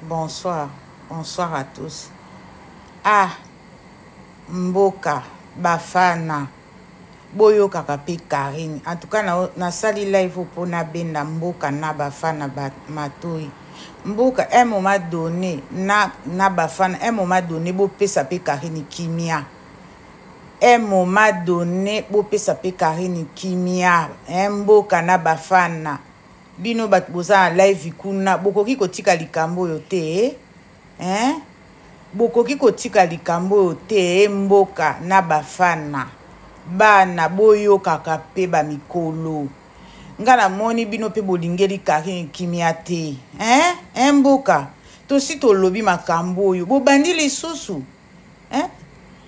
Bonsoir, bonsoir à tous. Ah, mboka, bafana, boyokaka pe Carine. En tout cas, nasali live mpo nabenda mboka na bafana ba matoi. Mboka, un moment donné, na bafana, un moment donné, bopesa pe Carine kimia. Un moment donné, bopesa pe Carine kimia. Un mboka na bafana. Bino bato boza na live kuna, bokoki kotika likambo oyo te, hein? Bokoki kotika likambo oyo te, mboka na bafana. Bana boyokaka pe ba mikolo. Nga namoni bino pe bolingeli Carine kimia te, hein? Hein mboka, tosi tolobi makambo oyo, bobandi lisusu, hein?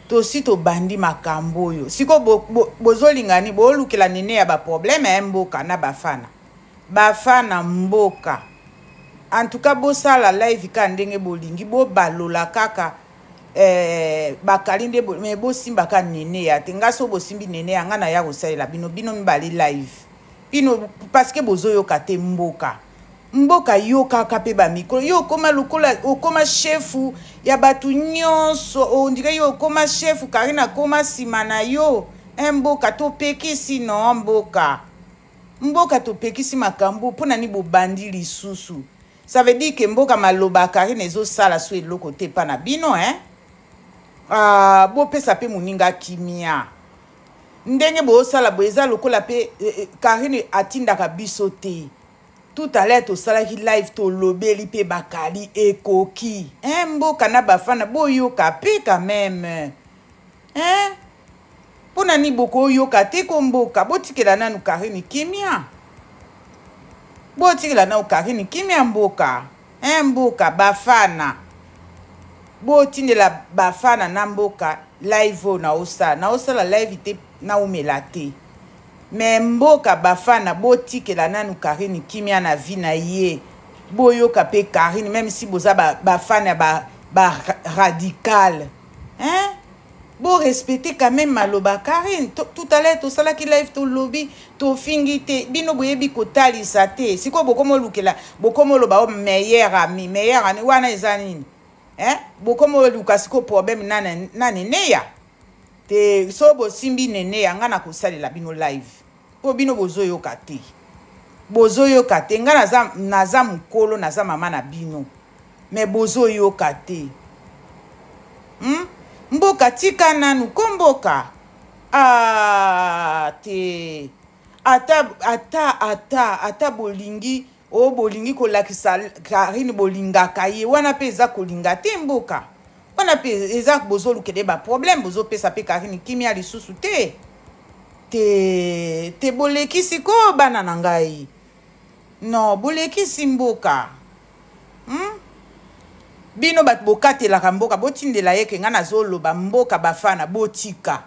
Tosi tobandi makambo oyo. Siko bozolinga ni bolukela nene ya ba problème, hein mboka na bafana. Bafana mboka. En tout cas bosala live ka ndenge bolingi, bobalola kaka bakali nde mais bosimba ka nene ya te. Nga so bosimbi nene ya nga na ya kosalela bino, bino mibale live. Bino parce que bozoyoka te mboka. Mboka yokaka pe ba mikolo. Yo okoma lokola, okoma chefu ya batu nyonso. On dirait yo okoma chefu, Carine akoma sima na yo. Un mboka topekisi non mboka. Mboka topekisi makambo pona ni bobandi lisusu. Ça veut dire que mboka maloba Carine ezosala so eloko te pa na bino, hein? Ah, bopesa pe moninga kimia. Ndenge bosala bo eza lokola pe Carine atindaka biso te. Tout à l'heure tosalaki live tolobeli pe bakali ekoki. Hein, mboka na bafana boyoka pe quand même. Hein? Pona ni bokoyoka te ko mboka, botikela nanu Carine kimia. Botikela nanu Carine kimia mboka. Hein, mboka bafana. Botindela bafana na mboka live oyo naosala. Naosala live te naumela te. Mais mboka bafana botikela nanu Carine kimia na vie na ye. Boyoka pe Carine même si boza bafana ba radical. Hein? Bo respecter quand même maloba Carine. Tout à l'heure tosalaki live tolobi tofingi te. Bino boyebi kotalisa te. Siko bokomo lukela, bokomo loba o meilleur ami, meilleur ami wana eza nini? Hein? Bokomo luka siko problème na na neneya. Te so bosimbi neneya nga na kosalela bino live. Po bino bozoyoka te. Bozoyoka te. Nga naza mukolo, naza mama na bino. Mais bozoyoka te. Mboka tika nanu ko mboka. Ah te. Ata ata ata ata bolingi o bolingi kolakisa Carine bolingaka ye wana pe eza kolinga te mboka. Wana pe eza bozolukele ba problème, bozopesa pe Carine kimia lisusu te. Te te bolekisi ko bana na ngai. Non, bolekisi mboka. Bino bato bokatelaka mboka, botindela ye ke nga nazoloba mboka bafana botika.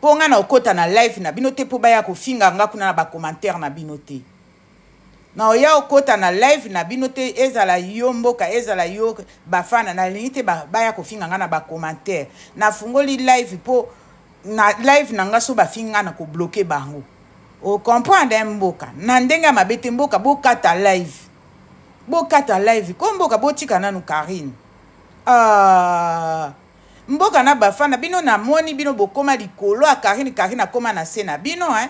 Po nga na okota na live na bino te po baya kofinga nga kuna na ba commentaire na bino te. Na oya okota na live na bino te, ezala yo mboka, ezala yo bafana, nalingi te baya kofinga nga na ba commentaire. Nafungoli live po na live na nga so bafinga na ko bloquer bango. O comprendre mboka na ndenge ya mabe te mboka bokata live. Bokata live ko mboka botika nanu Carine. Ah mboka na bafana bino na moni bino bokoma likolo ya Carine, Carine akoma na se na bino, hein?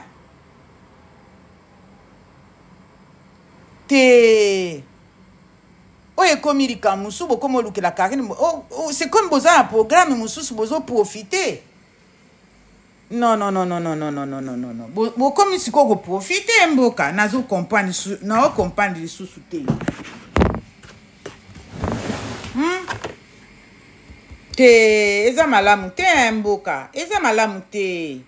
Te oyo ekomi likambo mosusu bokoma olukela Carine, oh, oh, c'est comme boza na programme mosusu bozo profiter. Non, non, non, non, non, non, non, non, non, non, non. Bokomi sikoyo koprofite mboka, nazo comprendre lisusu, nao comprendre lisusu te. Te, eza malamu te mboka, eza malamu te.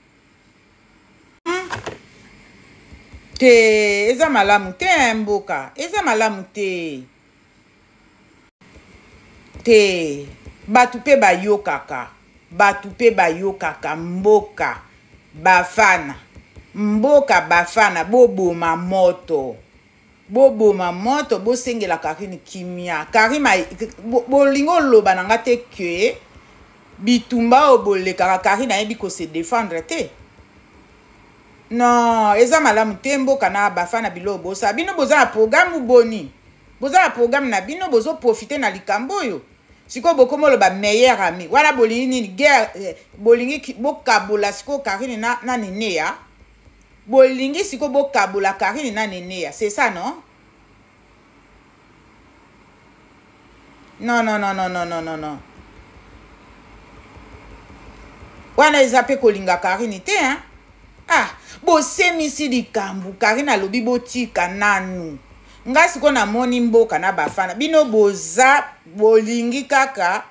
Te, eza malamu te mboka, eza malamu te. Te, bato pe bayokaka, bato pe bayokaka mboka bafana, mboka bafana boboma moto. Boboma moto, bosengela Carine kimia. Carine bolingo loba na nga te que bitumba oyo bolekaka Carine ayebi ko se défendre te. Non, eza malamu te mboka na bafana biloko bosa. Bino boza na programme boni? Boza na programme na bino, bozo profiter na likambo oyo. Sikoyo bokomi oloba meilleur ami. Wana bolingi nini? Guerre eh, bolingi bokabola sikoyo Carine na, na Neneya. Bolingi sikoyo bokabola Carine na Neneya. C'est ça non? Non non non non non non non non. Wana eza pe kolinga Carine te hein? Ah, bosemisi likambo Carine alobi botika nanu. Nga sikoyo namoni mboka na bafana bino boza bolingi kaka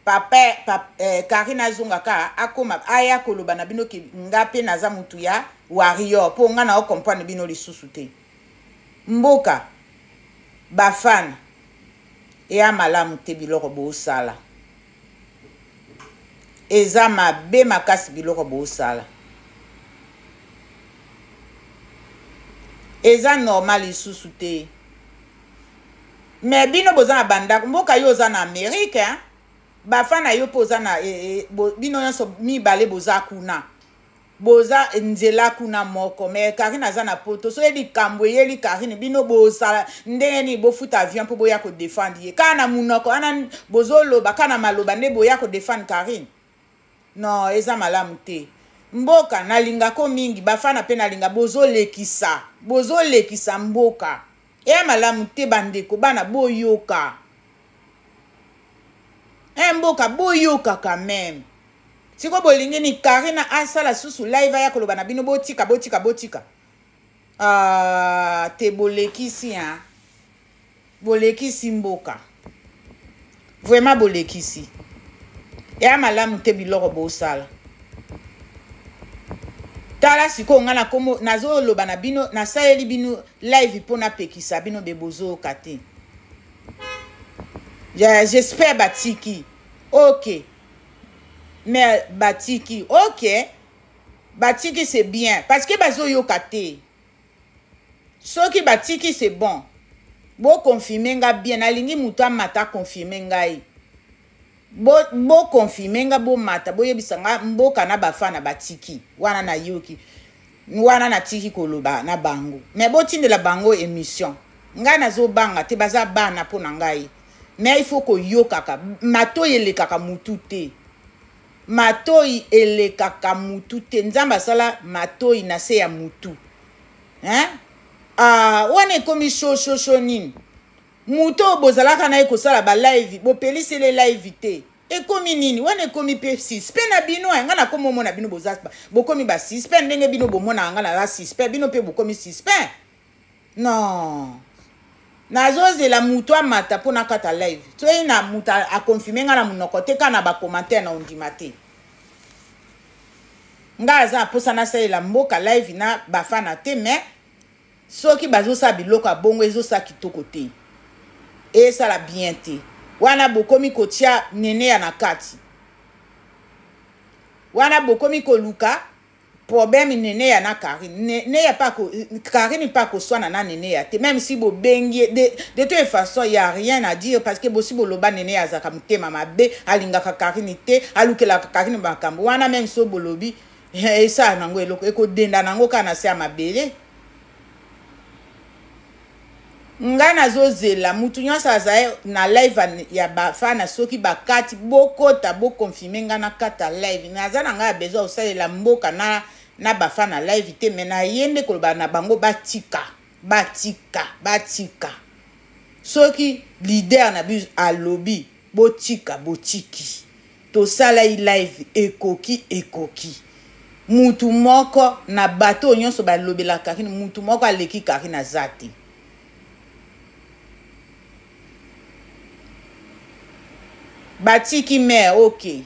papa, papa eh, Carine azonga ka akoma aya koloba na bino ke nga pe naza mutu ya warrior po nga na comprendre bino lisusu te. Mboka bafana eya malamu te biloko bosala eza mabe makasi biloko bosala eza normal lisusu te me bino boza na bandako mboka yo oza na amerike hein? bafa na yo mpe oza na e, e, bo, bino nyonso mibale boza kuna boza nzela kuna moko mais Carine aza na poto soki likambo eyeli Carine bino bozala ndenge nini bofuta avion mpo boya ko defendre ye kaka na munoko wana bozoloba kaka na maloba nde boya ko defendre Carine non eza malamu te mboka nalingako mingi bafana mpe nalinga bozolekisa bozolekisa mboka eya malamu te bandeko bana boyoka e mboka boyoka quand même siko bolingi ni karina asala susu live aya koloba na bino botika botika botika ah, te bolekisi hein bolekisi mboka vraiment bolekisi eya malamu te biloko bosala tala sikoyo ngai nakomo nazoloba na bino nasaleli bino live mpo napekisa bino be bozoyoka te j'espère batiki ok mais batiki ok batiki c'est bien parce que bazoyoka te soki batiki c'est bon boconfirme nga bien nalingi moto amata aconfirme ngai boconfirme bo nga bomata boyebisa nga mboka na bafana batiki wana nayoki wana natiki koloba na bango mais botindela bango émission ngai nazobanga te baza bana mpo na ngai mais il faut koyokaka matoi elekaka mutu te matoi elekaka mutu te nzambe asala matoi na se ya mutu hein? Ah, wana ekomi shoshosho nini moto oyo bozalaka na ye kosala balive bopelisele live te ekomi nini wana ekomi mpe suspect na bino eh, ngai nakomi omona bino boza bokomi basuspect ndenge bino bomonaka ngai naza suspect bino mpe bokomi suspect non nazozela moto amata mpo nakata live soki na moto akonfirme ngai na monoko te kaka na bacommentaire na ondima te ngai aza na mposa nasalela mboka live na bafana te mais soki bazosala biloko ya bongo ezosala kitoko te esala bien te wana bokomi kotia neneya na kati wana bokomi koluka problème neneya na Carine neneya pa ko Carine pa koswana na neneya te même si bobengi de, de toute façon il y a rien à dire parce que bosi boloba neneya azalaka motema mabe alingaka Carine te alukelaka Carine makambo wana même so bolobi esala nango eloko ekodenda nango kaka na se ya mabele Nga nazozela mutu nyonso azali na live ya bafana soki bakati bokota bo confirme nga nakata live naza na nga ya besoin kosalela mboka na, na bafana live te me naye nde koloba na bango batika batika batika soki leader na biso alobi botika botiki Tosalai live ekoki ekoki. Mutu moko na bato oyo nyonso balobela Carine mutu moko aleki Carine aza te. Batiki mère ok.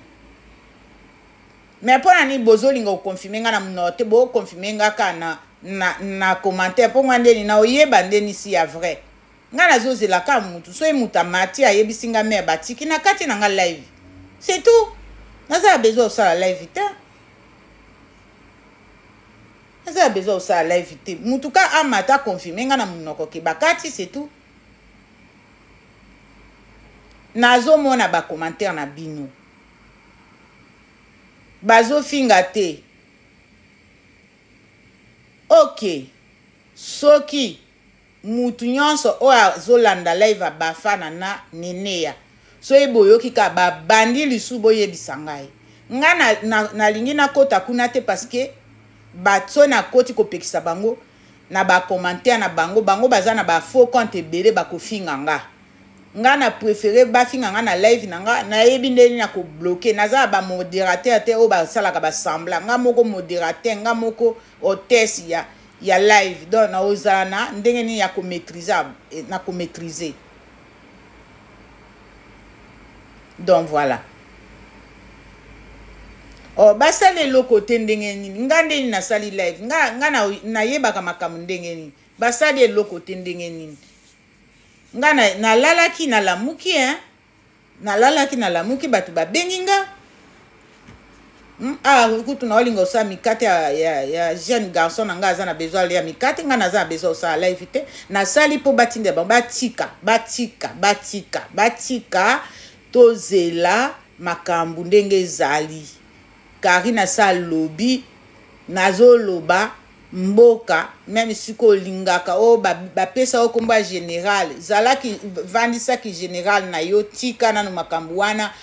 Mais mpo na nini bozolinga koconfirme nga na monoko te boconfirme nga kaka na, na, na commentaire mpo nga ndeni na oyeba ndeni si ya vrai. Nga nazo zela ka mutu soki mutu amati ayebisi nga mère batiki na kati na nga live c'est tout naza na besoin osala live te naza na besoin osala live te mutu ka amata confirme nga na munoko ke bakati c'est tout nazomona ba commentaire na bino bazofinga te ok soki. Mutu nyonso oyo azolanda live ya Bafana na Neneya soki boyoki kaka ba bandi lisusu boyebisa ngai. Nga na, na, nalingi nakota kuna te parce que ba soki nakoti kopekisa bango na ba commentaire na bango, bango baza na ba faux compte ebele bakofinga nga. Nga na prefere bafinga nga na live na nga, nayebi ndenge nini nako bloquer. Naza na ba moderateur te oyo basalaka ba semblant. Nga moko moderateur, nga moko hotesse ya ya live donc naozala na ndenge nini ya ko maitriser na ko maitriser donc voilà oh basali eloko te ndenge nini nga nde nini nasali live nga, nga nayebaka makambo ndenge nini basali eloko te ndenge nini nga nalalaki na nalamuki hein Nalalaki nalamuki bato babengi nga hmm? Ah, kutu naolinga osala mikate ya, ya, ya jeune garçon na nga aza na besoin alia mikate nga naza na besoin osala live te nasali mpo batindela bango batika batika batika batika tozela makambo ndenge ezali Carine asi alobi nazoloba mboka meme siko olingaka o bapesa yo kombo ya general zala ki vandisa ki general na yo tika nanu makambo wana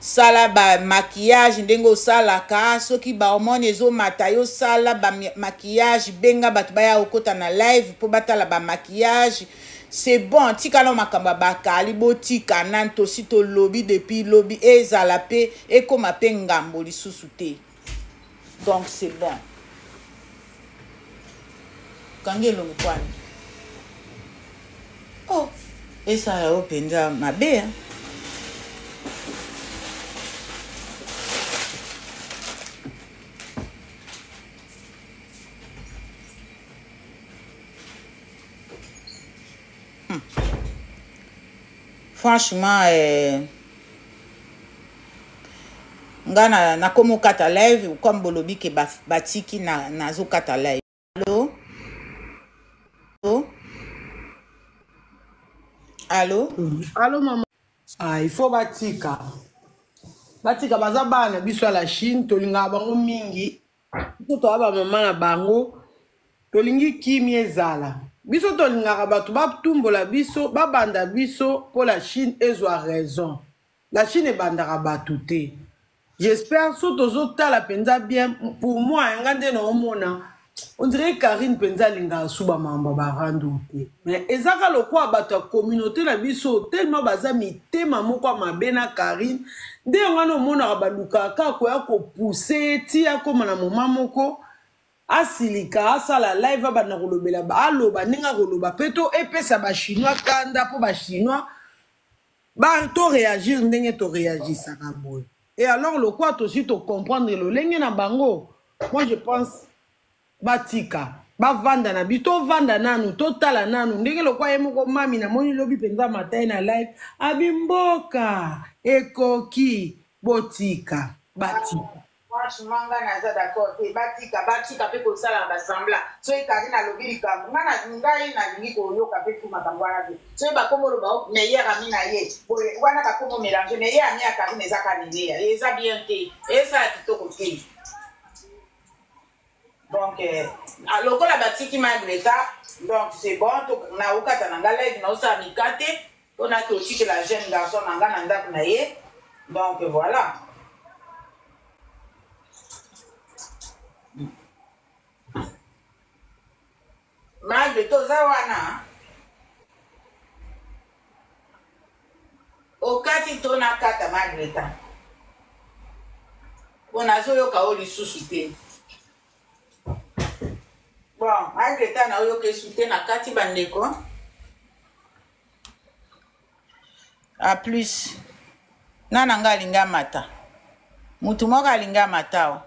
sala ba maquillage ndenge osalaka soki ba hormone ezomata yo sala ba maquillage benga bato baya okota na live mpo batala ba maquillage c'est bon tika nao makambo ya bakali botika nani tosi tolobi depuis lobi ezala mpe ekoma mpe ngambo lisusu te donc c'est bon kangi elongi kwani oh esala yo mpenza mabe hein? Hmm. Franchement, eh, nga na nakomi okata live comme bolobi ke batiki na nazokata live. Allo? Allo? Allo? Allo mama. Ah, il faut batika. Batika baza bana biso ya la Chine tolingaka bango mingi. Biso toza ba mama na bango tolingi kimia ezala. Biso tolingaka bato batumbola biso babanda biso mpo la Chine ezwa raison. La Chine ebandaka bato te. J'espère so tozotala mpenza bien pour moi nga nde naomona on dirait Carine mpenza alingaka su bamambo ba rando te mais ezaka lokola bato ya communauté na biso tellement baza mitema moko ya mabe na Carine nde yango wana omonaka balukaka kaka koya kopousse ye ti akóma na moma moko asilika asala live abanda kolobela aloba ndenge akoloba mpe to epesa bachinois kanda mpo bachinois ba to réagir ndenge to réagisaka boye et alors lokola tosi to comprendre lolenge na bango moi je pense batika bavanda na biso tovanda nanu totala nanu ndenge lokola ye moko mami namoni lobi mpenza matai na live abi mboka ekoki botika batika Franchement nga naza d'accord te batika batika pe kosala ba semblant soki Carine alobi likambo nga na ngai nalingi koyoka pe tu makambo wana te soki bakomi oloba oh, meilleur ami na ye boye wana bakomi mélange meilleur ami ya Carine eza ka Neneya eza bien te esala kitoko te donc eh, ah, lokola batiki magreta donc c'est bon naokata na nga live naosala mikate mpo nake otikela jeune garçon na nga na ndako na ye donc voilà malgre toza wana okati to nakata magreta mpo nazoyoka yo lisusu te bon magreta naoyoka esu te na kati bandeko a plus nga na nga alingi amata mutu moko alingi amata o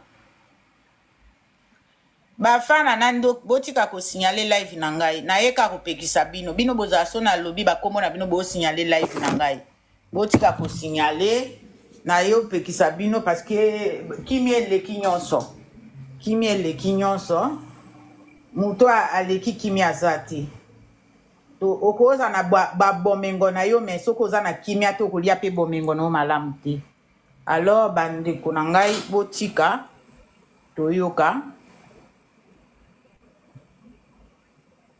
bafana na ndo botika kosignale live na ngai naye kaka kopekisa bino bino bozala so nalobi bakombo na bino bosignale live na ngai botika kosignale naye opekisa bino parce que kimia eleki nyonso kimia eleki nyonso moto aleki kimia aza te okozala na babomengo na yo me soki oza na kimia te okolia mpe bomengo na yo malamu te alors bandeko na ngai botika toyoka.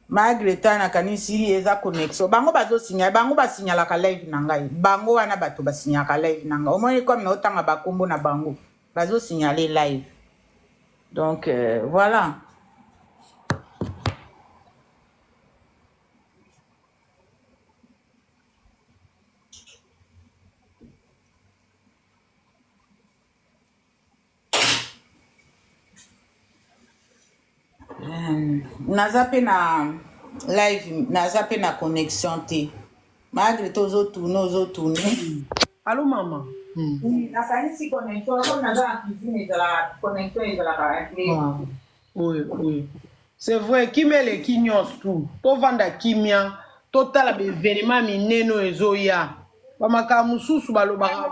Malgré temps nakanisi eza connexion. Bango bazo signaler, bango ba signalaka live na ngai. Bango wana bato ba signalaka live na ngai. Omoni comme na otanga ba kombo na bango. Bazo signaler live. Donc euh, voilà. Naza pe na live, naza pe na connexion te. Malgré tozo tourner, ozo tourner. Allo mama. Hmm. Oui, nakanisi connexion, comme naza na cuisine ezalaka connexion ezalaka un peu. Ah. Oui, oui. C'est vrai, kimia eleki nyonso tout. Tovanda kimia, totala ba événement minene oyo ezoya. Ba makambo mosusu balobaka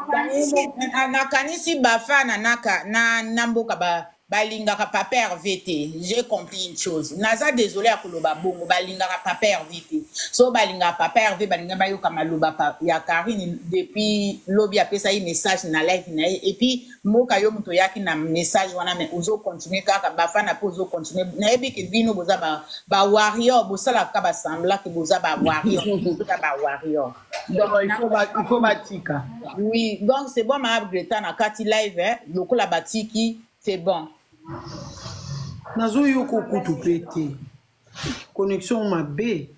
nakanisi bafana naka na, na mboka ba balingaka papa Hervé te. J'ai compris une chose. Naza désolé ya koloba bongo, balingaka papa Hervé te. So balingaka papa Hervé, balinga bayoka maloba pa, ya Karine depuis lobi apesa ye message na live na ye et puis Mboka yo mutu oyaki na message wana mais ozo continuer kaka bafana pe ozo continuer nayebi ke bino boza ba ba warrior bosalaka ba semblant ke boza ba warrior boza ba warrior donc il faut ba il faut batika oui donc c'est bon ma Greta na kati live hein lokola batiki c'est bon nazoyoka kutu pe te connexion mabe.